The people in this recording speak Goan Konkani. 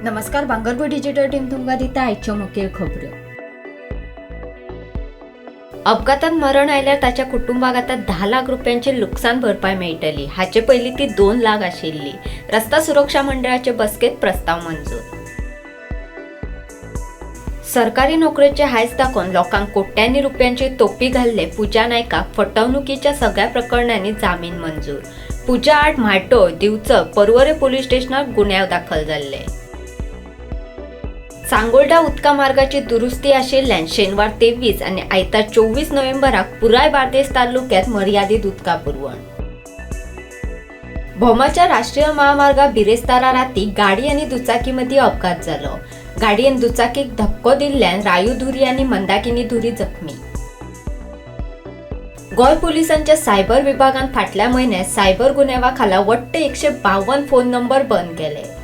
नमस्कार, भांगरभूंय डिजिटल टीम तुमकां दिता आयच्यो मुखेल खबऱ्यो. अपघातात मरण आयल्यार ताच्या कुटुंबाक आतां 10 लाख रुपयांची लुकसाण भरपाय मेळटली. हाचे पयलीं ती 2 लाख आशिल्ली. रस्ता सुरक्षा मंडळाचे बसकेत प्रस्ताव मंजूर. सरकारी नोकरेचे हायस दाखोवन लोकांक कोट्यांनी रुपयांची तोपी घाल्ले पूजा नायकाक फटवणुकीच्या सगळ्या प्रकरणांनी जामीन मंजूर. पूजा आड म्हाड्डोळ, दिवचल, पर्वरे पोलीस स्टेशनार गुन्यांव दाखल जाल्ले. सांगोल्डा उदका मार्गाची दुरुस्ती आशिल्ल्यान शेनवार 23 आनी आयतार 24 नोव्हेंबराक पुराय बार्देस तालुक्यात मर्यादीत उदका पुरवण. भोमाच्या राष्ट्रीय महामार्गार बिरेस्तारा राती गाडी आनी दुचाकी मदीं अपघात जालो. गाडयेन दुचाकीक धपको दिल्ल्यान रायू धुरी आनी मंदाकिनी धुरी जखमी. गोंय पोलिसांच्या सायबर विभागान फाटल्या म्हयन्यात सायबर गुन्यांवा खाला वट्ट 152 फोन नंबर बंद केले.